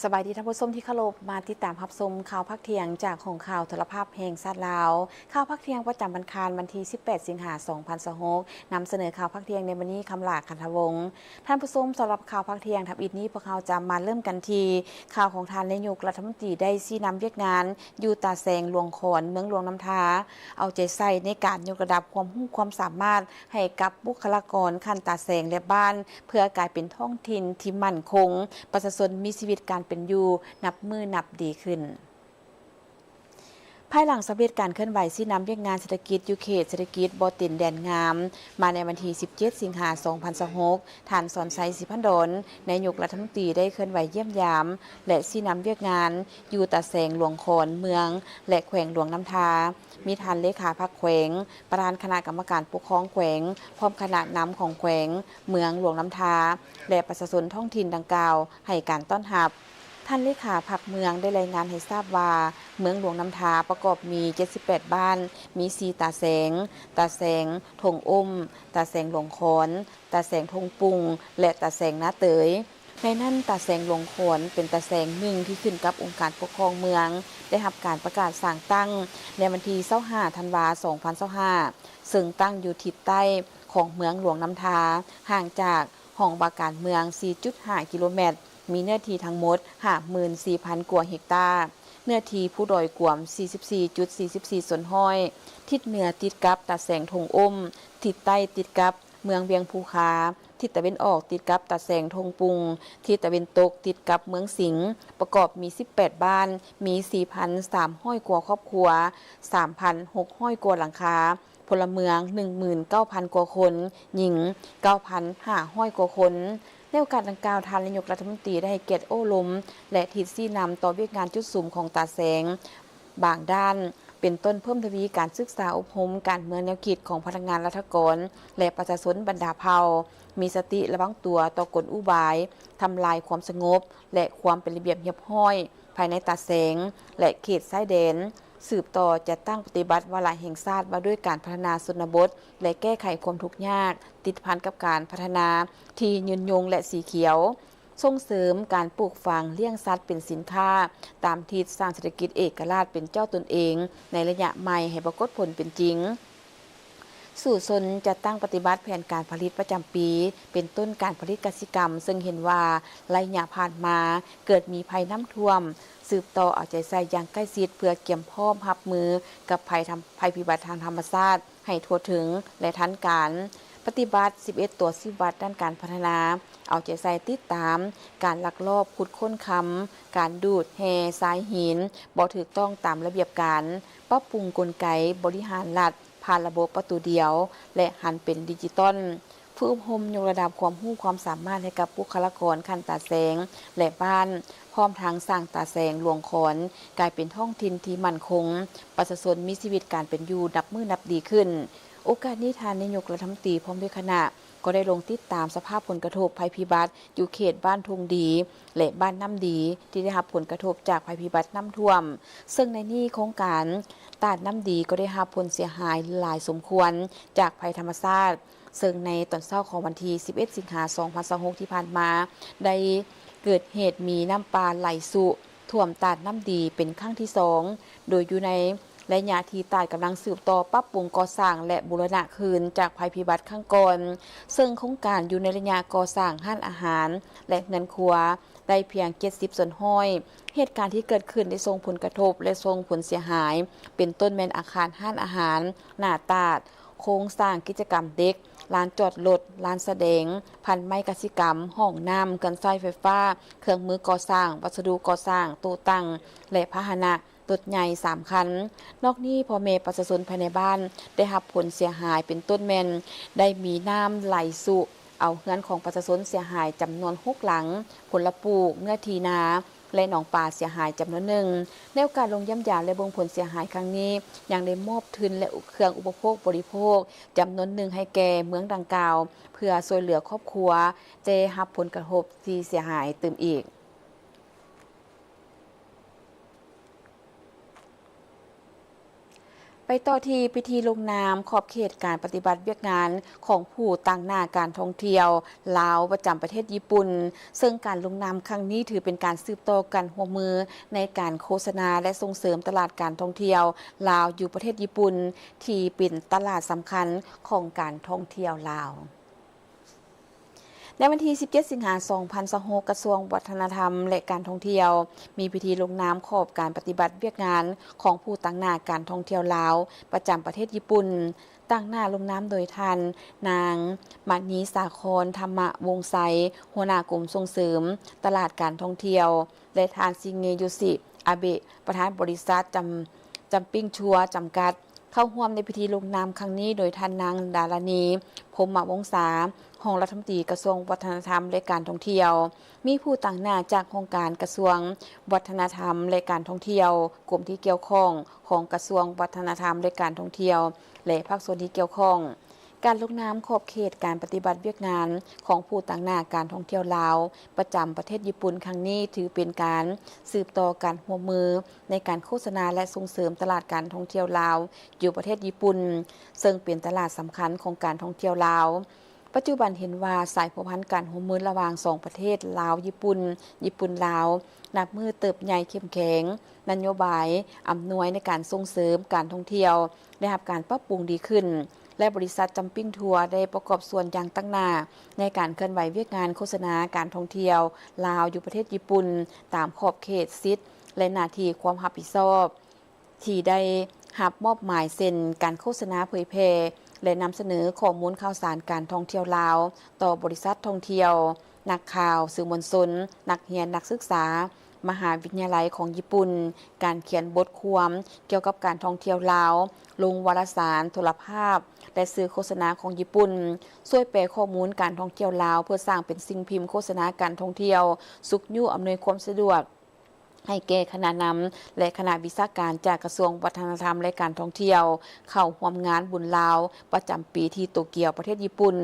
ສະບາຍດີທ່ານຜູ້ຊົມທີ່ເຄົາລົບ, ມາຕິດຕາມຮັບຊົມຂ່າວພາກທ່ຽງຈາກຫ້ອງຂ່າວໂທລະພາບແຫ່ງຊາດລາວ. ຂ່າວພາກທ່ຽງປະຈຳວັນອັງຄານ ວັນທີສິບແປດ ສິງຫາ ສອງພັນຊາວຫົກ ນຳສະເໜີຂ່າວພາກທ່ຽງໃນມື້ນີ້ ຄຳຫຼ້າ ຂັນທະວົງ. ທ່ານຜູ້ຊົມ, ສຳລັບຂ່າວພາກທ່ຽງທຳອິດນີ້ ພວກເຮົາຈະມາເລີ່ມກັນທີ່ຂ່າວຂອງທ່ານນາຍົກລັດຖະມົນຕີໄດ້ຊີ້ນຳວຽກງານຢູ່ຕາແສງຫຼວງຂອນ ເມືອງຫຼວງນ້ຳທາ ເອົາໃຈໃສ່ໃນການຍົກລະດັບຄວາມຮູ້ຄວາມສາມາດໃຫ້ກັບບຸກຄະລາກອນຂັ້ນຕາແສງ ແລະ ບ້ານ ເພື່ອກາຍເປັນທ້ອງຖິ່ນທີ່ໝັ້ນຄົງ, ປະຊາຊົນມີຊີວິດການເປັນຢູ່ນັບມື້ນັບດີຂຶ້ນ. ພາຍຫຼັງສຳເລັດການເຄື່ອນໄຫວຊີ້ນຳວຽກງານເສດຖະກິດຢູ່ເຂດເສດຖະກິດບໍ່ເຕັນແດນງາມມາໃນວັນທີສິບເຈັດ ສິງຫາ ສອງພັນຊາວຫົກ, ທ່ານ ສອນໄຊ ສີພັນດອນ ນາຍົກລັດຖະມົນຕີໄດ້ເຄື່ອນໄຫວຢ້ຽມຢາມ ແລະ ຊີ້ນຳວຽກງານຢູ່ຕາແສງຫຼວງຂອນ ເມືອງ ແລະ ແຂວງຫຼວງນ້ຳທາ. ມີທ່ານເລຂາພັກແຂວງ, ປະທານຄະນະກຳມະການປົກຄອງແຂວງ, ພ້ອມຄະນະນຳຂອງແຂວງ, ເມືອງຫຼວງນ້ຳທາ ແລະ ປະຊາຊົນທ້ອງຖິ່ນດັ່ງກ່າວໃຫ້ການຕ້ອນຮັບ. ທ່ານເລຂາພັກເມືອງໄດ້ລາຍງານໃຫ້ຊາບວ່າ ເມືອງຫຼວງນ້ຳທາປະກອບມີເຈັດສິບແປດບ້ານ, ມີສີ່ຕາແສງ, ຕາແສງທົ່ງອົ້ມ, ຕາແສງຫຼວງຂອນ, ຕາແສງທົ່ງປຸງ ແລະ ຕາແສງນາເຕີຍ. ໃນນັ້ນ ຕາແສງຫຼວງຂອນເປັນຕາແສງໜຶ່ງທີ່ຂຶ້ນກັບອົງການປົກຄອງເມືອງ ໄດ້ຮັບການປະກາດສ້າງຕັ້ງໃນວັນທີຊາວຫ້າ ທັນວາ ສອງພັນຊາວຫ້າ ເຊິ່ງຕັ້ງຢູ່ທິດໃຕ້ຂອງເມືອງຫຼວງນ້ຳທາ, ຫ່າງຈາກຫ້ອງວ່າການເມືອງ ສີ່ຈຸດຫ້າ ກິໂລແມັດ, ມີເນື້ອທີ່ທັງໝົດ ຫ້າໝື່ນສີ່ພັນກວ່າເຮັກຕາ, ເນື້ອທີ່ພູດອຍກວມ ສີ່ສິບສີ່ຈຸດສີ່ສິບສີ່ສ່ວນຮ້ອຍ, ທິດເໜືອຕິດກັບຕາແສງທົ່ງອົ້ມ, ທິດໃຕ້ຕິດກັບເມືອງວຽງພູຄາ, ທິດຕາເວັນອອກຕິດກັບຕາແສງທົ່ງປຸງ, ທິດຕາເວັນຕົກຕິດກັບເມືອງສິງ, ປະກອບມີສິບແປດບ້ານ, ມີສີ່ພັນສາມຮ້ອຍກວ່າຄອບຄົວ, ສາມພັນຫົກຮ້ອຍກວ່າຫຼັງຄາ, ພົນລະເມືອງ ໜຶ່ງໝື່ນເກົ້າພັນກວ່າຄົນ, ຍິງ ເກົ້າພັນຫ້າຮ້ອຍກວ່າຄົນ. ໃນໂອກາດດັ່ງກ່າວ, ທ່ານນາຍົກລັດຖະມົນຕີໄດ້ໃຫ້ກຽດໂອ້ລົມ ແລະ ທິດຊີ້ນຳຕໍ່ວຽກງານຈຸດສຸມຂອງຕາແສງບາງດ້ານ, ເປັນຕົ້ນເພີ່ມທະວີການສຶກສາອົບຮົມການເມືອງແນວຄິດຂອງພະນັກງານລັດຖະກອນ ແລະ ປະຊາຊົນບັນດາເຜົ່າ, ມີສະຕິລະວັງຕົວຕໍ່ກົນອຸບາຍທຳລາຍຄວາມສະຫງົບ ແລະ ຄວາມເປັນລະບຽບຮຽບຮ້ອຍ ພາຍໃນຕາແສງ ແລະ ເຂດຊາຍແດນ, ສືບຕໍ່ຈັດຕັ້ງປະຕິບັດວາລະແຫ່ງຊາດວ່າດ້ວຍການພັດທະນາຊົນນະບົດ ແລະ ແກ້ໄຂຄວາມທຸກຍາກ ຕິດພັນກັບການພັດທະນາທີ່ຍືນຍົງ ແລະ ສີຂຽວ, ສົ່ງເສີມການປູກຝັງລ້ຽງສັດເປັນສິນຄ້າ ຕາມທິດສ້າງເສດຖະກິດເອກະລາດເປັນເຈົ້າຕົນເອງໃນໄລຍະໃໝ່ໃຫ້ປາກົດຜົນເປັນຈິງ. ສູ້ຊົນຈັດຕັ້ງປະຕິບັດແຜນການຜະລິດປະຈຳປີ ເປັນຕົ້ນການຜະລິດກະສິກຳ, ເຊິ່ງເຫັນວ່າໄລຍະຜ່ານມາເກີດມີໄພນ້ຳຖ້ວມ, ສືບຕໍ່ເອົາໃຈໃສ່ຢ່າງໃກ້ຊິດເພື່ອກຽມພ້ອມຮັບມືກັບໄພທຳ ໄພພິບັດທາງທຳມະຊາດໃຫ້ທົ່ວເຖິງ ແລະ ທັນການ. ປະຕິບັດສິບເອັດຕົວຊີ້ວັດດ້ານການພັດທະນາ, ເອົາໃຈໃສ່ຕິດຕາມການລັກລອບຂຸດຄົ້ນຄຳ, ການດູດແຮ່ຊາຍຫີນບໍ່ຖືກຕ້ອງຕາມລະບຽບການ, ປັບປຸງກົນໄກບໍລິຫານລັດ ຜ່ານລະບົບປະຕູດຽວ ແລະ ຫັນເປັນດິຈິຕອນ. ຝຶກອົບຮົມຍົກລະດັບຄວາມຮູ້ຄວາມສາມາດໃຫ້ກັບບຸກຄະລາກອນຂັ້ນຕາແສງ ແລະ ບ້ານ, ພ້ອມທັງສ້າງຕາແສງຫຼວງຂອນກາຍເປັນທ້ອງຖິ່ນທີ່ໝັ້ນຄົງ, ປະຊາຊົນມີຊີວິດການເປັນຢູ່ນັບມື້ນັບດີຂຶ້ນ. ໂອກາດນີ້ ທ່ານນາຍົກລັດຖະມົນຕີ ພ້ອມດ້ວຍຄະນະ ກໍໄດ້ລົງຕິດຕາມສະພາບຜົນກະທົບໄພພິບັດຢູ່ເຂດບ້ານທົ່ງດີ ແລະ ບ້ານນ້ຳດີ ທີ່ໄດ້ຮັບຜົນກະທົບຈາກໄພພິບັດນ້ຳຖ້ວມ, ເຊິ່ງໃນນີ້ໂຄງການຕາດນ້ຳດີກໍໄດ້ຮັບຜົນເສຍຫາຍຫຼາຍສົມຄວນຈາກໄພທຳມະຊາດ, ເຊິ່ງໃນຕອນເຊົ້າຂອງວັນທີສິບເອັດ ສິງຫາ ສອງພັນຊາວຫົກ ທີ່ຜ່ານມາ ໄດ້ເກີດເຫດມີນ້ຳປ່າໄຫຼຊຸ ຖ້ວມຕາດນ້ຳດີເປັນຄັ້ງທີສອງ, ໂດຍຢູ່ໃນໄລຍະທີ່ຕາດກຳລັງສືບຕໍ່ປັບປຸງກໍ່ສ້າງ ແລະ ບູລະນະຄືນຈາກໄພພິບັດຄັ້ງກ່ອນ, ເຊິ່ງໂຄງການຢູ່ໃນໄລຍະກໍ່ສ້າງຮ້ານອາຫານ ແລະ ເຮືອນຄົວໄດ້ພຽງເຈັດສິບສ່ວນຮ້ອຍ. ເຫດການທີ່ເກີດຂຶ້ນໄດ້ສົ່ງຜົນກະທົບ ແລະ ສົ່ງຜົນເສຍຫາຍ ເປັນຕົ້ນແມ່ນອາຄານຮ້ານອາຫານ, ໜ້າຕາດ, ໂຄງສ້າງກິດຈະກຳເດັກ, ລານຈອດລົດ, ລານສະແດງ, ພັນໄມ້ກະສິກຳ, ຫ້ອງນ້ຳ, ເຄື່ອນໃຊ້ໄຟຟ້າ, ເຄື່ອງມືກໍ່ສ້າງ, ວັດສະດຸກໍ່ສ້າງ, ໂຕະຕັ່ງ ແລະ ພາຫະນະລົດໃຫຍ່ສາມຄັນ. ນອກນີ້ ພໍ່ແມ່ປະຊາຊົນພາຍໃນບ້ານໄດ້ຮັບຜົນເສຍຫາຍ ເປັນຕົ້ນແມ່ນໄດ້ມີນ້ຳໄຫຼຊຸ ເອົາເຮືອນຂອງປະຊາຊົນເສຍຫາຍຈຳນວນຫົກຫຼັງ, ຜົນລະປູກ, ເນື້ອທີ່ນາ ແລະ ໜອງປາເສຍຫາຍຈຳນວນໜຶ່ງ. ໃນໂອກາດລົງຢ້ຽມຢາມ ແລະ ເບິ່ງຜົນເສຍຫາຍຄັ້ງນີ້ ຍັງໄດ້ມອບທຶນ ແລະ ເຄື່ອງອຸປະໂພກບໍລິໂພກຈຳນວນໜຶ່ງໃຫ້ແກ່ເມືອງດັ່ງກ່າວ ເພື່ອຊ່ວຍເຫຼືອຄອບຄົວທີ່ໄດ້ຮັບຜົນກະທົບທີ່ເສຍຫາຍຕື່ມອີກ. ໄປຕໍ່ທີ່ພິທີລົງນາມຂອບເຂດການປະຕິບັດວຽກງານຂອງຜູ້ຕາງໜ້າການທ່ອງທ່ຽວລາວປະຈຳປະເທດຍີ່ປຸ່ນ, ເຊິ່ງການລົງນາມຄັ້ງນີ້ຖືເປັນການສືບຕໍ່ການຮ່ວມມືໃນການໂຄສະນາ ແລະ ສົ່ງເສີມຕະຫຼາດການທ່ອງທ່ຽວລາວຢູ່ປະເທດຍີ່ປຸ່ນ ທີ່ເປັນຕະຫຼາດສຳຄັນຂອງການທ່ອງທ່ຽວລາວ. ໃນວັນທີສິບເຈັດ ສິງຫາ ສອງພັນຊາວຫົກ, ກະຊວງວັດທະນະທຳ ແລະ ການທ່ອງທ່ຽວ ມີພິທີລົງນາມຂອບການປະຕິບັດວຽກງານຂອງຜູ້ຕາງໜ້າການທ່ອງທ່ຽວລາວປະຈຳປະເທດຍີ່ປຸ່ນ. ຕາງໜ້າລົງນາມໂດຍທ່ານນາງ ມະນີສາຄອນ ທຳມະວົງໄຊ, ຫົວໜ້າກົມສົ່ງເສີມຕະຫຼາດການທ່ອງທ່ຽວ ແລະ ທ່ານ ຊິເງໂຍຊິ ອາເບະ, ປະທານບໍລິສັດ ຈຳ ຈຳປິງທົວ ຈຳກັດ. ເຂົ້າຮ່ວມໃນພິທີລົງນາມຄັ້ງນີ້ໂດຍທ່ານນາງ ດາລານີ ພົມມະວົງສາ, ຮອງລັດຖະມົນຕີກະຊວງວັດທະນະທຳ ແລະ ການທ່ອງທ່ຽວ, ມີຜູ້ຕາງໜ້າຈາກຫ້ອງການກະຊວງວັດທະນະທຳ ແລະ ການທ່ອງທ່ຽວ, ກົມທີ່ກ່ຽວຂ້ອງຂອງກະຊວງວັດທະນະທຳ ແລະ ການທ່ອງທ່ຽວ ແລະ ພາກສ່ວນທີ່ກ່ຽວຂ້ອງ. ການລົງນາມຂອບເຂດການປະຕິບັດວຽກງານຂອງຜູ້ຕາງໜ້າການທ່ອງທ່ຽວລາວປະຈຳປະເທດຍີ່ປຸ່ນຄັ້ງນີ້ ຖືເປັນການສືບຕໍ່ການຮ່ວມມື ໃນການໂຄສະນາ ແລະ ສົ່ງເສີມຕະຫຼາດການທ່ອງທ່ຽວລາວຢູ່ປະເທດຍີ່ປຸ່ນ, ເຊິ່ງເປັນຕະຫຼາດສຳຄັນຂອງການທ່ອງທ່ຽວລາວ. ປັດຈຸບັນເຫັນວ່າສາຍພົວພັນການຮ່ວມມືລະຫວ່າງສອງປະເທດ ລາວ-ຍີ່ປຸ່ນ, ຍີ່ປຸ່ນ-ລາວ ນັບມື້ເຕີບໃຫຍ່ເຂັ້ມແຂງ, ນະໂຍບາຍອຳນວຍໃນການສົ່ງເສີມການທ່ອງທ່ຽວໄດ້ຮັບການປັບປຸງດີຂຶ້ນ ແລະ ບໍລິສັດຈຳປິງທົວໄດ້ປະກອບສ່ວນຢ່າງຕັ້ງໜ້າໃນການເຄື່ອນໄຫວວຽກງານໂຄສະນາການທ່ອງທ່ຽວລາວຢູ່ປະເທດຍີ່ປຸ່ນ ຕາມຂອບເຂດ, ສິດ ແລະ ໜ້າທີ່ຄວາມຮັບຜິດຊອບ ທີ່ໄດ້ຮັບມອບໝາຍ ເຊັ່ນ ການໂຄສະນາເຜີຍແຜ່ ແລະ ນຳສະເໜີຂໍ້ມູນຂ່າວສານການທ່ອງທ່ຽວລາວຕໍ່ບໍລິສັດທ່ອງທ່ຽວ, ນັກຂ່າວ, ສື່ມວນຊົນ, ນັກຮຽນ, ນັກສຶກສາມະຫາວິທະຍາໄລຂອງຍີ່ປຸ່ນ, ການຂຽນບົດຄວາມກ່ຽວກັບການທ່ອງທ່ຽວລາວ ລົງວາລະສານ, ໂທລະພາບ ແລະ ສື່ໂຄສະນາຂອງຍີ່ປຸ່ນ, ຊ່ວຍແປຂໍ້ມູນການທ່ອງທ່ຽວລາວ ເພື່ອສ້າງເປັນສິ່ງພິມໂຄສະນາການທ່ອງທ່ຽວ, ຊຸກຍູ້ອຳນວຍຄວາມສະດວກ ໃຫ້ແກ່ຄະນະນຳ ແລະ ຄະນະວິຊາການຈາກກະຊວງວັດທະນະທຳ ແລະ ການທ່ອງທ່ຽວ ເຂົ້າຮ່ວມງານບຸນລາວປະຈຳປີທີ່ໂຕກຽວ ປະເທດຍີ່ປຸ່ນ,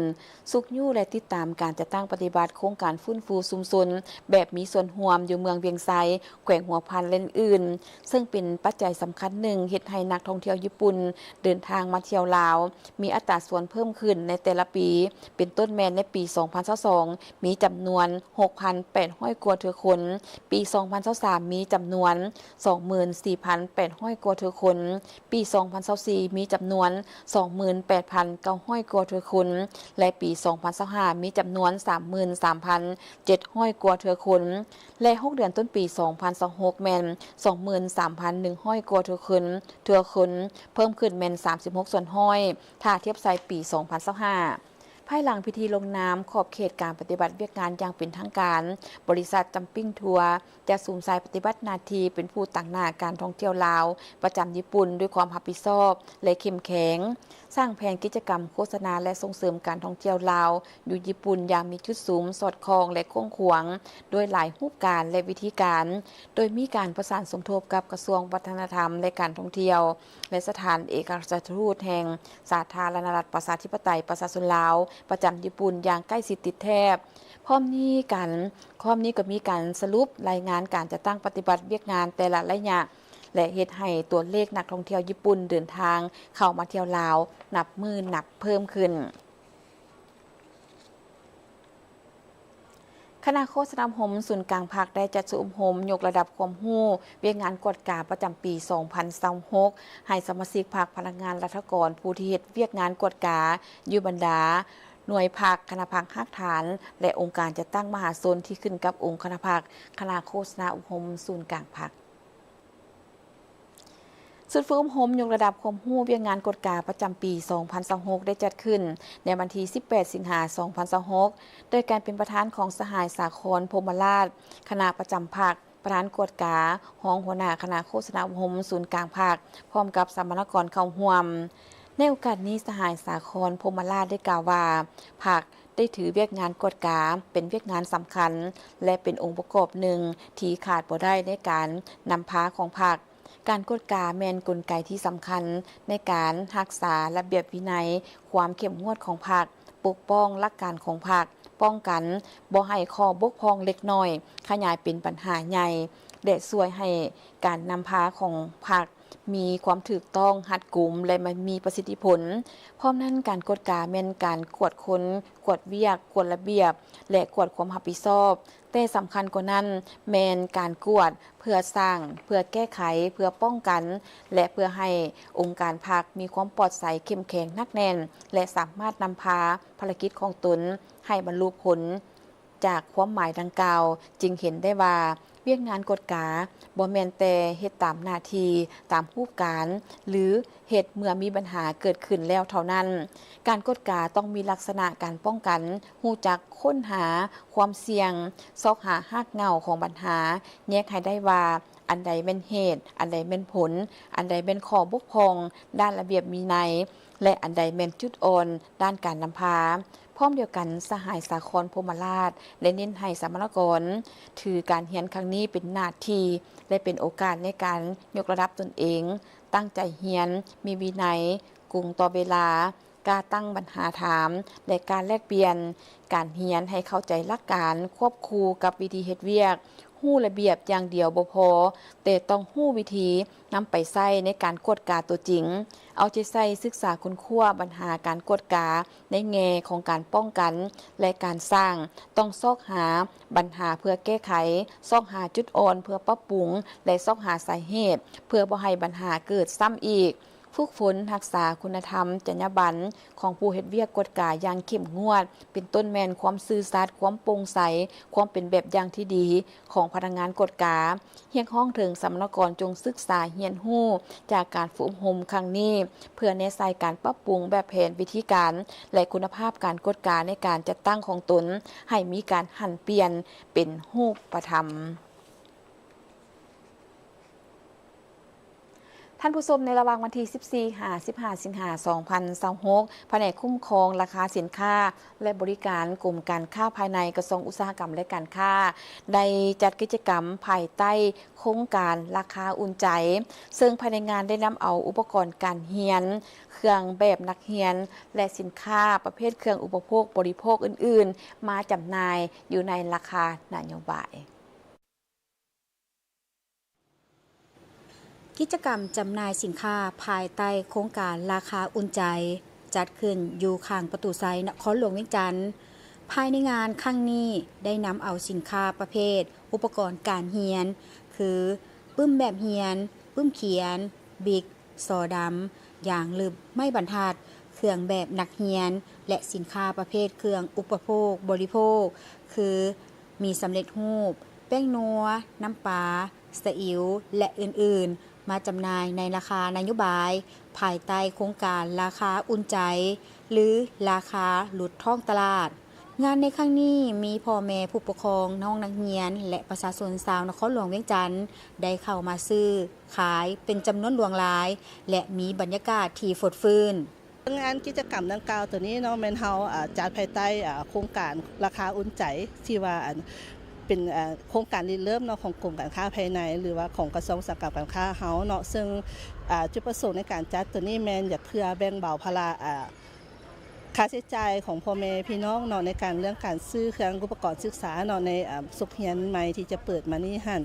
ຊຸກຍູ້ ແລະ ຕິດຕາມການຈັດຕັ້ງປະຕິບັດໂຄງການຟື້ນຟູຊຸມຊົນແບບມີສ່ວນຮ່ວມຢູ່ເມືອງວຽງໄຊ, ແຂວງຫົວພັນ ແລະ ອື່ນໆ, ເຊິ່ງເປັນປັດໄຈສຳຄັນໜຶ່ງເຮັດໃຫ້ນັກທ່ອງທ່ຽວຍີ່ປຸ່ນເດີນທາງມາທ່ຽວລາວ ມີອັດຕາສ່ວນເພີ່ມຂຶ້ນໃນແຕ່ລະປີ, ເປັນຕົ້ນແມ່ນໃນປີສອງພັນຊາວສອງ ມີຈຳນວນຫົກພັນແປດຮ້ອຍກວ່າເທື່ອຄົນ, ປີສອງພັນຊາວສາມ ມີຈຳນວນສອງໝື່ນສີ່ພັນແປດຮ້ອຍກວ່າເທື່ອຄົນ, ປີສອງພັນຊາວສີ່ ມີຈຳນວນສອງໝື່ນແປດພັນເກົ້າຮ້ອຍກວ່າເທື່ອຄົນ ແລະ ປີສອງພັນຊາວຫ້າ ມີຈຳນວນສາມໝື່ນສາມພັນເຈັດຮ້ອຍກວ່າເທື່ອຄົນ ແລະ ຫົກເດືອນຕົ້ນປີສອງພັນຊາວຫົກ ແມ່ນສອງໝື່ນສາມພັນໜຶ່ງຮ້ອຍກວ່າເທື່ອຄົນ, ເທື່ອຄົນ, ເພີ່ມຂຶ້ນແມ່ນສາມສິບຫົກສ່ວນຮ້ອຍ ຖ້າທຽບໃສ່ປີສອງພັນຊາວຫ້າ. ພາຍຫຼັງພິທີລົງນາມຂອບເຂດການປະຕິບັດວຽກງານຢ່າງເປັນທາງການ, ບໍລິສັດຈຳປິງທົວຈະສຸມໃສ່ປະຕິບັດໜ້າທີ່ເປັນຜູ້ຕາງໜ້າການທ່ອງທ່ຽວລາວປະຈຳຍີ່ປຸ່ນດ້ວຍຄວາມຮັບຜິດຊອບ ແລະ ເຂັ້ມແຂງ, ສ້າງແຜນກິດຈະກຳໂຄສະນາ ແລະ ສົ່ງເສີມການທ່ອງທ່ຽວລາວຢູ່ຍີ່ປຸ່ນຢ່າງມີຈຸດສຸມ, ສອດຄ່ອງ ແລະ ກວ້າງຂວາງ ດ້ວຍຫຼາຍຮູບການ ແລະ ວິທີການ, ໂດຍມີການປະສານສົມທົບກັບກະຊວງວັດທະນະທຳ ແລະ ການທ່ອງທ່ຽວ ແລະ ສະຖານເອກອັຄຣາຊະທູດແຫ່ງ ສາທາລະນະລັດ ປະຊາທິປະໄຕ ປະຊາຊົນລາວ ປະຈຳຍີ່ປຸ່ນຢ່າງໃກ້ຊິດຕິດແທບ. ພ້ອມນີ້ການ, ພ້ອມນີ້ກໍມີການສະຫຼຸບລາຍງານການຈັດຕັ້ງປະຕິບັດວຽກງານແຕ່ລະໄລຍະ ແລະ ເຮັດໃຫ້ຕົວເລກນັກທ່ອງທ່ຽວຍີ່ປຸ່ນເດີນທາງເຂົ້າມາທ່ຽວລາວນັບມື້ນັບເພີ່ມຂຶ້ນ. ຄະນະໂຄສະນາອົບຮົມສູນກາງພັກໄດ້ຈັດຊຸມອົບຮົມຍົກລະດັບຄວາມຮູ້ວຽກງານກວດກາປະຈຳປີສອງພັນຊາວຫົກ ໃຫ້ສະມາຊິກພັກ, ພະນັກງານລັດຖະກອນ, ຜູ້ທີ່ເຮັດວຽກງານກວດກາຢູ່ບັນດາໜ່ວຍພັກ, ຄະນະພັກຮາກຖານ ແລະ ອົງການຈັດຕັ້ງມະຫາຊົນທີ່ຂຶ້ນກັບອົງຄະນະພັກ, ຄະນະໂຄສະນາອົບຮົມສູນກາງພັກ. ຊຸດຝຶກອົບຮົມຍົກລະດັບຄວາມຮູ້ວຽກງານກວດກາປະຈຳປີສອງພັນຊາວຫົກ ໄດ້ຈັດຂຶ້ນໃນວັນທີສິບແປດ ສິງຫາ ສອງພັນຊາວຫົກ ໂດຍການເປັນປະທານຂອງສະຫາຍ ສາຄອນ ພົມມະລາດ, ຄະນະປະຈຳພັກ, ປະທານກວດກາ, ຮອງຫົວໜ້າຄະນະໂຄສະນາອົບຮົມສູນກາງພັກ ພ້ອມກັບສຳມະນາກອນເຂົ້າຮ່ວມ. ໃນໂອກາດນີ້, ສະຫາຍ ສາຄອນ ພົມມະລາດ ໄດ້ກ່າວວ່າ ພັກ ໄດ້ຖືວຽກງານກວດກາເປັນວຽກງານສຳຄັນ ແລະ ເປັນອົງປະກອບໜຶ່ງທີ່ຂາດບໍ່ໄດ້ໃນການນຳພາຂອງພັກ. ການກວດກາແມ່ນກົນໄກທີ່ສຳຄັນໃນການຮັກສາລະບຽບວິໄນ, ຄວາມເຂັ້ມງວດຂອງພັກ, ປົກປ້ອງຫຼັກການຂອງພັກ, ປ້ອງກັນບໍ່ໃຫ້ຂໍ້ບົກຜ່ອງເລັກນ້ອຍຂະຫຍາຍເປັນບັນຫາໃຫຍ່ ແລະ ຊ່ວຍໃຫ້ການນຳພາຂອງພັກ ມີຄວາມຖືກຕ້ອງ, ຮັດກຸມ ແລະ ມັນມີປະສິດທິຜົນ. ພ້ອມນັ້ນ, ການກວດກາແມ່ນການກວດຄົນ, ກວດວຽກ, ກວດລະບຽບ ແລະ ກວດຄວາມຮັບຜິດຊອບ, ແຕ່ສຳຄັນກວ່ານັ້ນແມ່ນການກວດເພື່ອສ້າງ, ເພື່ອແກ້ໄຂ, ເພື່ອປ້ອງກັນ ແລະ ເພື່ອໃຫ້ອົງການພັກມີຄວາມປອດໃສ, ເຂັ້ມແຂງ, ໜັກແໜ້ນ ແລະ ສາມາດນຳພາພາລະກິດຂອງຕົນໃຫ້ບັນລຸຜົນ. ຈາກຄວາມໝາຍດັ່ງກ່າວ, ຈຶ່ງເຫັນໄດ້ວ່າວຽກງານກວດກາບໍ່ແມ່ນແຕ່ເຮັດຕາມໜ້າທີ່, ຕາມຮູບການ ຫຼື ເຮັດເມື່ອມີບັນຫາເກີດຂຶ້ນແລ້ວເທົ່ານັ້ນ. ການກວດກາຕ້ອງມີລັກສະນະການປ້ອງກັນ, ຮູ້ຈັກຄົ້ນຫາຄວາມສ່ຽງ, ຊອກຫາຮາກເຫງົ້າຂອງບັນຫາ, ແຍກໃຫ້ໄດ້ວ່າອັນໃດແມ່ນເຫດ, ອັນໃດແມ່ນຜົນ, ອັນໃດແມ່ນຂໍ້ບົກຜ່ອງດ້ານລະບຽບວິໄນ ແລະ ອັນໃດແມ່ນຈຸດອ່ອນດ້ານການນຳພາ. ພ້ອມດຽວກັນ, ສະຫາຍ ສາຄອນ ພົມມະລາດ ໄດ້ເນັ້ນໃຫ້ສຳມະນາກອນຖືການຮຽນຄັ້ງນີ້ເປັນໜ້າທີ່ ແລະ ເປັນໂອກາດໃນການຍົກລະດັບຕົນເອງ, ຕັ້ງໃຈຮຽນ, ມີວິໄນ, ກົງຕໍ່ເວລາ, ກ້າຕັ້ງບັນຫາຖາມ ແລະ ກ້າແລກປ່ຽນການຮຽນໃຫ້ເຂົ້າໃຈຫຼັກການຄວບຄູ່ກັບວິທີເຮັດວຽກ. ຮູ້ລະບຽບຢ່າງດຽວບໍ່ພໍ, ແຕ່ຕ້ອງຮູ້ວິທີນຳໄປໃຊ້ໃນການກວດກາຕົວຈິງ. ເອົາໃຈໃສ່ສຶກສາຄົ້ນຄວ້າບັນຫາການກວດກາໃນແງ່ຂອງການປ້ອງກັນ ແລະ ການສ້າງ, ຕ້ອງຊອກຫາບັນຫາເພື່ອແກ້ໄຂ, ຊອກຫາຈຸດອ່ອນເພື່ອປັບປຸງ ແລະ ຊອກຫາສາເຫດເພື່ອບໍ່ໃຫ້ບັນຫາເກີດຊ້ຳອີກ. ຝຶກຝົນຮັກສາຄຸນນະທຳ, ຈັນຍາບັນຂອງຜູ້ເຮັດວຽກກວດກາຢ່າງເຂັ້ມງວດ, ເປັນຕົ້ນແມ່ນຄວາມຊື່ສັດ, ຄວາມໂປ່ງໃສ, ຄວາມເປັນແບບຢ່າງທີ່ດີຂອງພະນັກງານກວດກາ. ຮຽກຮ້ອງເຖິງສຳມະນາກອນຈົ່ງສຶກສາຮຽນຮູ້ຈາກການຝຶກອົບຮົມຄັ້ງນີ້ ເພື່ອແນໃສ່ການປັບປຸງແບບແຜນ, ວິທີການ ແລະ ຄຸນນະພາບການກວດກາໃນການຈັດຕັ້ງຂອງຕົນ ໃຫ້ມີການຫັນປ່ຽນເປັນຮູບປະທຳ. ທ່ານຜູ້ຊົມ, ໃນລະຫວ່າງວັນທີສິບສີ່ຫາສິບຫ້າສິງຫາສອງພັນຊາວຫົກ, ພະແນກຄຸ້ມຄອງລາຄາສິນຄ້າ ແລະ ບໍລິການ ກົມການຄ້າພາຍໃນ ກະຊວງອຸດສາຫະກຳ ແລະ ການຄ້າ ໄດ້ຈັດກິດຈະກຳພາຍໃຕ້ໂຄງການລາຄາອຸ່ນໃຈ, ເຊິ່ງພາຍໃນງານໄດ້ນຳເອົາອຸປະກອນການຮຽນ, ເຄື່ອງແບບນັກຮຽນ ແລະ ສິນຄ້າປະເພດເຄື່ອງອຸປະໂພກບໍລິໂພກອື່ນໆ ມາຈຳໜ່າຍຢູ່ໃນລາຄານະໂຍບາຍ. ກິດຈະກຳຈຳໜ່າຍສິນຄ້າພາຍໃຕ້ໂຄງການລາຄາອຸ່ນໃຈ ຈັດຂຶ້ນຢູ່ຂ້າງປະຕູໄຊ ນະຄອນຫຼວງວຽງຈັນ. ພາຍໃນງານຄັ້ງນີ້ໄດ້ນຳເອົາສິນຄ້າປະເພດອຸປະກອນການຮຽນ ຄື ປຶ້ມແບບຮຽນ, ປຶ້ມຂຽນ, ບິກ, ສໍດຳ, ຢາງລຶບ, ໄມ້ບັນທັດ, ເຄື່ອງແບບນັກຮຽນ ແລະ ສິນຄ້າປະເພດເຄື່ອງອຸປະໂພກບໍລິໂພກ ຄື ໝີ່ສຳເລັດຮູບ, ແປ້ງນົວ, ນ້ຳປາ, ສະອິ້ວ ແລະ ອື່ນໆ ມາຈຳໜ່າຍໃນລາຄານະໂຍບາຍ ພາຍໃຕ້ໂຄງການລາຄາອຸ່ນໃຈ ຫຼື ລາຄາຫຼຸດທ້ອງຕະຫຼາດ. ງານໃນຄັ້ງນີ້ມີພໍ່ແມ່ຜູ້ປົກຄອງ, ນ້ອງນັກຮຽນ ແລະ ປະຊາຊົນຊາວນະຄອນຫຼວງວຽງຈັນ ໄດ້ເຂົ້າມາຊື້ຂາຍເປັນຈຳນວນຫຼວງຫຼາຍ ແລະ ມີບັນຍາກາດທີ່ຟົດຟື້ນ. ເຊິ່ງງານກິດຈະກຳດັ່ງກ່າວໂຕນີ້ເນາະ ແມ່ນເຮົາ ອາ ຈັດພາຍໃຕ້ ອາ ໂຄງການລາຄາອຸ່ນໃຈ ທີ່ວ່າ ອັນ ເປັນ ອາ ໂຄງການລິເລີ່ມເນາະ ຂອງກົມການຄ້າພາຍໃນ ຫຼືວ່າຂອງກະຊວງອຸດສາຫະກຳການຄ້າເຮົາເນາະ. ເຊິ່ງ ອາ ຈຸດປະສົງໃນການຈັດໂຕນີ້ແມ່ນຢາກເພື່ອແບ່ງເບົາພາລະ ອາ ຄ່າໃຊ້ຈ່າຍຂອງພໍ່ແມ່ພີ່ນ້ອງເນາະ ໃນການເລື່ອງການຊື້ເຄື່ອງອຸປະກອນສຶກສາເນາະ ໃນ ອາ ສົກຮຽນໃໝ່ທີ່ຈະເປີດມານີ້ຫັ້ນ.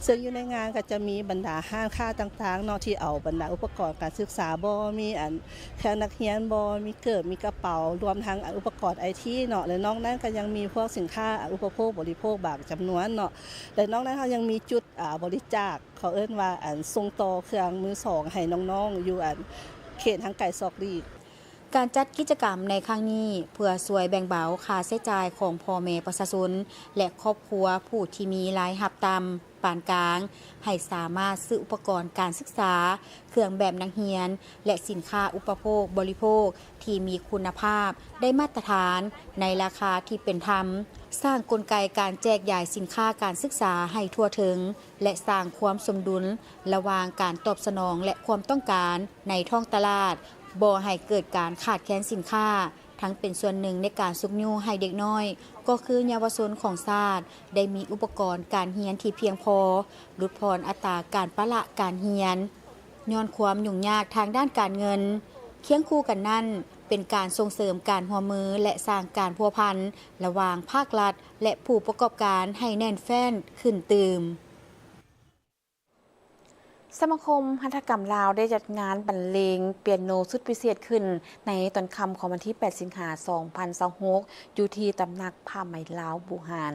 ເຊິ່ງຢູ່ໃນງານກໍຈະມີບັນດາຮ້ານຄ້າຕ່າງໆເນາະ ທີ່ເອົາບັນດາອຸປະກອນການສຶກສາ ບໍ່ມີອັນ ເຄື່ອງນັກຮຽນບໍ່ ມີເກີບ ມີກະເປົາ ລວມທັງ ອາ ອຸປະກອນໄອທີເນາະ ແລະ ນອກນັ້ນກໍຍັງມີພວກສິນຄ້າ ອາ ອຸປະໂພກບໍລິໂພກບາງຈຳນວນເນາະ ແລະ ນອກນັ້ນເຮົາຍັງມີຈຸດ ອາ ບໍລິຈາກ ເຂົາເອີ້ນວ່າ ອັນ ສົ່ງຕໍ່ເຄື່ອງມືສອງໃຫ້ນ້ອງໆ ຢູ່ ອັນ ເຂດຫ່າງໄກສອກຫຼີກ. ການຈັດກິດຈະກຳໃນຄັ້ງນີ້ ເພື່ອຊ່ວຍແບ່ງເບົາຄ່າໃຊ້ຈ່າຍຂອງພໍ່ແມ່ປະຊາຊົນ ແລະ ຄອບຄົວຜູ້ທີ່ມີລາຍຮັບຕ່ຳ ປານກາງ ໃຫ້ສາມາດຊື້ອຸປະກອນການສຶກສາ, ເຄື່ອງແບບນັກຮຽນ ແລະ ສິນຄ້າອຸປະໂພກບໍລິໂພກທີ່ມີຄຸນນະພາບ, ໄດ້ມາດຕະຖານ, ໃນລາຄາທີ່ເປັນທຳ, ສ້າງກົນໄກການແຈກຢາຍສິນຄ້າການສຶກສາໃຫ້ທົ່ວເຖິງ ແລະ ສ້າງຄວາມສົມດຸນລະຫວ່າງການຕອບສະໜອງ ແລະ ຄວາມຕ້ອງການໃນທ້ອງຕະຫຼາດ, ບໍ່ໃຫ້ເກີດການຂາດແຄນສິນຄ້າ. ທັງເປັນສ່ວນໜຶ່ງໃນການຊຸກຍູ້ໃຫ້ເດັກນ້ອຍ ກໍຄືເຍົາວະຊົນຂອງຊາດ ໄດ້ມີອຸປະກອນການຮຽນທີ່ພຽງພໍ, ຫຼຸດຜ່ອນອັດຕາການປະລະການຮຽນ ຍ້ອນຄວາມຫຍຸ້ງຍາກທາງດ້ານການເງິນ. ຄຽງຄູ່ກັນນັ້ນ, ເປັນການສົ່ງເສີມການຮ່ວມມື ແລະ ສ້າງການພົວພັນລະຫວ່າງພາກລັດ ແລະ ຜູ້ປະກອບການໃຫ້ແໜ້ນແຟ້ນຂຶ້ນຕື່ມ. ສະມາຄົມຫັດຖະກຳລາວໄດ້ຈັດງານບັນເລງປຽໂນຊຸດພິເສດຂຶ້ນໃນຕອນຄ່ຳຂອງວັນທີແປດ ສິງຫາ ສອງພັນຊາວຫົກ ຢູ່ທີ່ຕຳໜັກຜ້າໄໝລາວບູຮານ.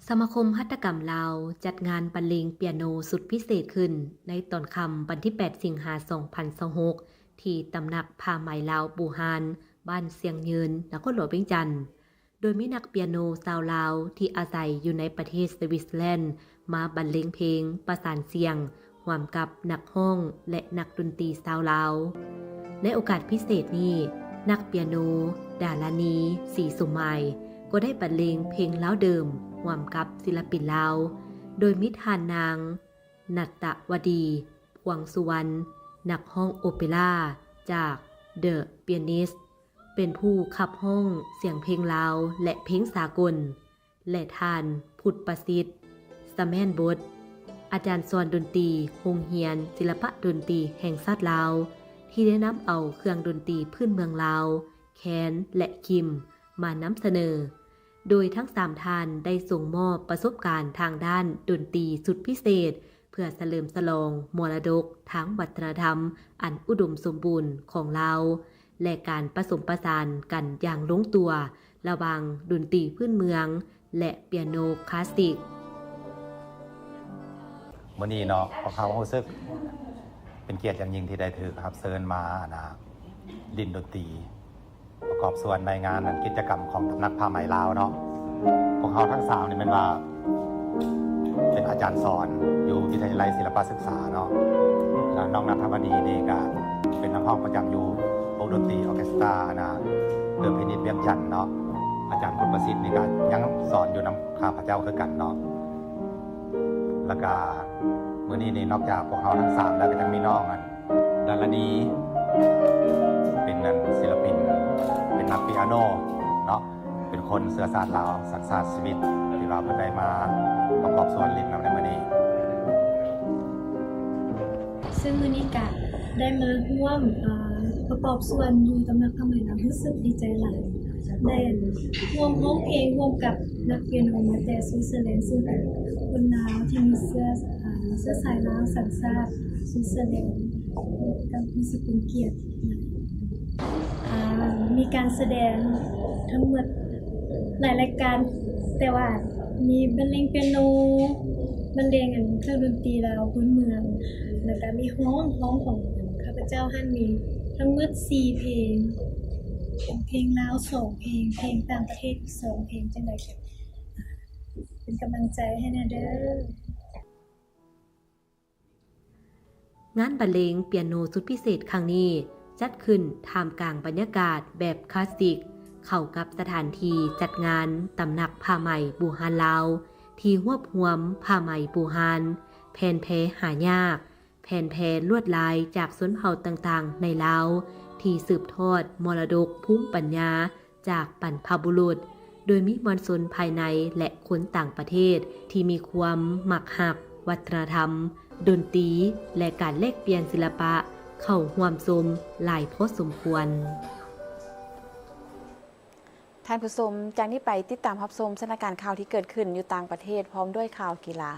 ສະມາຄົມຫັດຖະກຳລາວຈັດງານບັນເລງປຽໂນຊຸດພິເສດຂຶ້ນໃນຕອນຄ່ຳວັນທີແປດ ສິງຫາ ສອງພັນຊາວຫົກ ທີ່ຕຳໜັກຜ້າໄໝລາວບູຮານ ບ້ານຊຽງຍືນ ນະຄອນຫຼວງວຽງຈັນ. ໂດຍມີນັກປຽໂນຊາວລາວທີ່ອາໄສຢູ່ໃນປະເທດສະວິດເຊີແລນ ມາບັນເລງເພງປະສານສຽງຮ່ວມກັບນັກຮ້ອງ ແລະ ນັກດົນຕີຊາວລາວ. ໃນໂອກາດພິເສດນີ້, ນັກປຽໂນ ດາລານີ ສີສົມໝາຍ ກໍໄດ້ບັນເລງເພງລາວເດີມຮ່ວມກັບສິລະປິນລາວ, ໂດຍມີທ່ານນາງ ນັດຕະວະດີ ພວງສຸວັນ ນັກຮ້ອງໂອເປຣາຈາກ The Pianist ເປັນຜູ້ຂັບຮ້ອງສຽງເພງລາວ ແລະ ເພງສາກົນ ແລະ ທ່ານ ພຸດປະສິດ ສະແມ່ນບົດ ອາຈານສອນດົນຕີໂຮງຮຽນສິລະປະດົນຕີແຫ່ງຊາດລາວ ທີ່ໄດ້ນຳເອົາເຄື່ອງດົນຕີພື້ນເມືອງລາວ ແຄນ ແລະ ຄິມ ມານຳສະເໜີ, ໂດຍທັງສາມທ່ານໄດ້ສົ່ງມອບປະສົບການທາງດ້ານດົນຕີຊຸດພິເສດ ເພື່ອສະເຫຼີມສະຫຼອງມໍລະດົກທາງວັດທະນະທຳອັນອຸດົມສົມບູນຂອງລາວ ແລະ ການປະສົມປະສານກັນຢ່າງລົງຕົວລະຫວ່າງດົນຕີພື້ນເມືອງ ແລະ ປຽໂນຄລາສສິກ. ມື້ນີ້ເນາະ ພວກເຮົາຮູ້ສຶກເປັນກຽດຢ່າງຍິ່ງທີ່ໄດ້ຖືກຮັບເຊີນມາ ອັນນ່າ ຫຼິ້ນດົນຕີ ປະກອບສ່ວນໃນງານ ອັນ ກິດຈະກຳຂອງຕຳໜັກຜ້າໄໝລາວເນາະ. ພວກເຮົາທັງສາມນີ້ແມ່ນວ່າເປັນອາຈານສອນຢູ່ວິທະຍາໄລສິລະປະສຶກສາເນາະ ແລະ ນ້ອງນັດທະວະດີນີ້ກະເປັນນັກຮ້ອງປະຈຳຢູ່ວົງດົນຕີອອເຄສຕຣາ ອັນນ່າ ເດີ ເພນິດ ວຽງຈັນເນາະ. ອາຈານ ພຸດປະສິດ ນີ້ກະຍັງສອນຢູ່ນຳຂ້າພະເຈົ້າຄືກັນເນາະ. ແລ້ວກະມື້ນີ້ນີ້ ນອກຈາກພວກເຮົາທັງສາມແລ້ວ ກະຍັງມີນ້ອງ ອັນ ດາລານີ ເປັນ ອັນ ສິລະປິນ ເປັນນັກປຽໂນເນາະ ເປັນຄົນເຊື້ອຊາດລາວ ສັນຊາດສະວິດ ທີ່ວ່າເພິ່ນໄດ້ມາປະກອບສ່ວນຫຼິ້ນນຳໃນມື້ນີ້. ເຊິ່ງມື້ນີ້ກະໄດ້ມາຮ່ວມ ເອີ ປະກອບສ່ວນຢູ່ຕຳໜັກຜ້າໄໝລາວ ຮູ້ສຶກດີໃຈຫຼາຍ ໄດ້ຮ່ວມຮ້ອງເພງຮ່ວມກັບນັກປຽໂນມາແຕ່ສະວິດເຊີແລນ ເຊິ່ງເປັນຄົນລາວທີ່ມີເຊື້ອ ເອີ ເຊື້ອສາຍລາວ ສັນຊາດສະວິດເຊີແລນ ກະຮູ້ສຶກເປັນກຽດ. ອາ ມີການສະແດງທັງໝົດຫຼາຍລາຍການ ແຕ່ວ່າມີບັນເລງປຽໂນ, ບັນເລງ ອັນ ເຄື່ອງດົນຕີລາວພື້ນເມືອງ ແລ້ວກະມີຮ້ອງ, ຮ້ອງຂອງ ອັນ ຂ້າພະເຈົ້າຫັ້ນມີທັງໝົດສີ່ເພງ, ເປັນເພງລາວສອງເພງ, ເພງຕ່າງປະເທດອີກສອງເພງ, ຈັ່ງໃດກະເປັນກຳລັງໃຈໃຫ້ແດ່ເດີ. ງານບັນເລງປຽໂນຊຸດພິເສດຄັ້ງນີ້ ຈັດຂຶ້ນທ່າມກາງບັນຍາກາດແບບຄລາສສິກ ເຂົ້າກັບສະຖານທີ່ຈັດງານຕຳໜັກຜ້າໄໝບູຮານລາວ ທີ່ຮວບຮວມຜ້າໄໝບູຮານ, ແຜ່ນແພຫາຍາກ, ແຜ່ນແພລວດລາຍຈາກຊົນເຜົ່າຕ່າງໆໃນລາວ ທີ່ສືບທອດມໍລະດົກພູມປັນຍາ ຈາກບັນພະບຸລຸດ, ໂດຍມີມວນຊົນພາຍໃນ ແລະ ຄົນຕ່າງປະເທດ ທີ່ມີຄວາມມັກຮັກວັດທະນະທຳ, ດົນຕີ ແລະ ການແລກປ່ຽນສິລະປະ ເຂົ້າຮ່ວມຊົມຫຼາຍພໍສົມຄວນ. ທ່ານຜູ້ຊົມ, ຈາກນີ້ໄປຕິດຕາມຮັບຊົມສະຖານະການຂ່າວທີ່ເກີດຂຶ້ນຢູ່ຕ່າງປະເທດ ພ້ອມດ້ວຍຂ່າວກິລາ.